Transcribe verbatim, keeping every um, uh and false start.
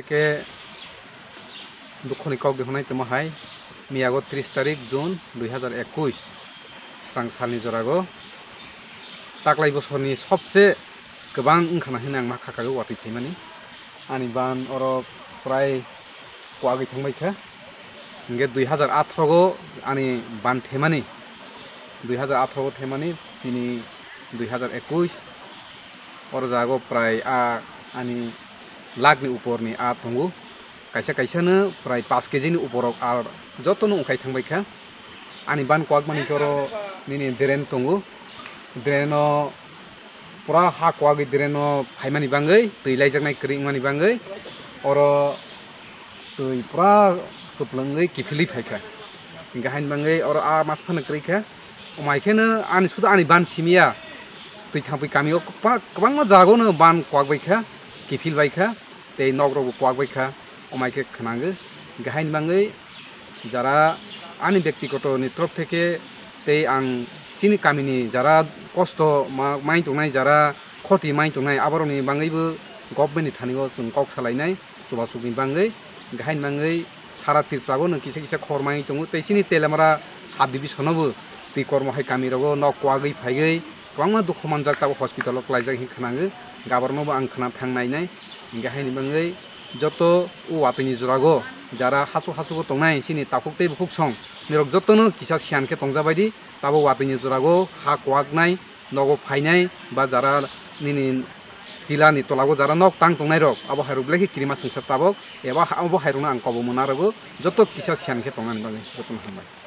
Khe dukhoni kok de hwnai tongma hai, miyago tris tarik June dui hazar ekush, swrang salni jorago taklai bosorni sobse kwbang wngkha na hwnwi ang ma kha kago watwi phaimani. Ani ban oro prai kwagwi thangbai kha. Hingke dui hazar athrogo ani ban themani, dui hazar athrogo themani, tini dui hazar ekush, oro jago prai a ani lakni uporni a tongo. Kaisa kaisano prai pash kejini uporok a jotono wngkhai thangbai kha. Ani ban kwakmani khe oro nini drain tongo. Draino pura ha kwagwi draino phaimani bangwi, twi laijaknai kwrwi wngmani bangwi oro twi pura kwplwngwi kiphilwi phaikha. Hingkhe haini bangwi oro a mas phano kwrwi kha. Omai kheno ani sudu ani ban simiya, twi thangpui kamio kwbangma jagao no ban kwak bai kha, kiphil bai kha. Tei nok rok bo kwak bai kha, omai khe khwnangwi. Hingkhe haini bangwi jara ani byaktigoto ni torof theke tei ang chini kamini jara kosto ma-, mai tongnai, jara khoti mai tongnai, aborokni bangwibo government ni thani o chwng kok salainai chubasukni bangwi. Hingkhe haini bangwi sara Tripura o no kisa kisa khor mai tongo tei chini Telemara sub division o bo twi kormo hai kami rogo nok kwagwi phaiwi kwbangma dukhu manjak, tabuk hospital o kwlaijak hinwi khwnangwi. Gaborno bo ang khwna thang nainai. Hingkhe haini bangwi joto o watwi ni jorago jara hasu hasu bo tongnai chini takhuk tei bukhuk song, nirok jotono kisa siyan khe tongjabaidi. Tabuk watwi ni jorago ha kwaknai, nogo phainai ba jara nini tila ni tola o jara nok tang tongnai rok, abo hai rok belai khe kirima swngsa tabuk, eba ha-, abo hai rokno ang kobok mona rwgo, joto kisa siyan khe tongnani bagwi jotono hambai.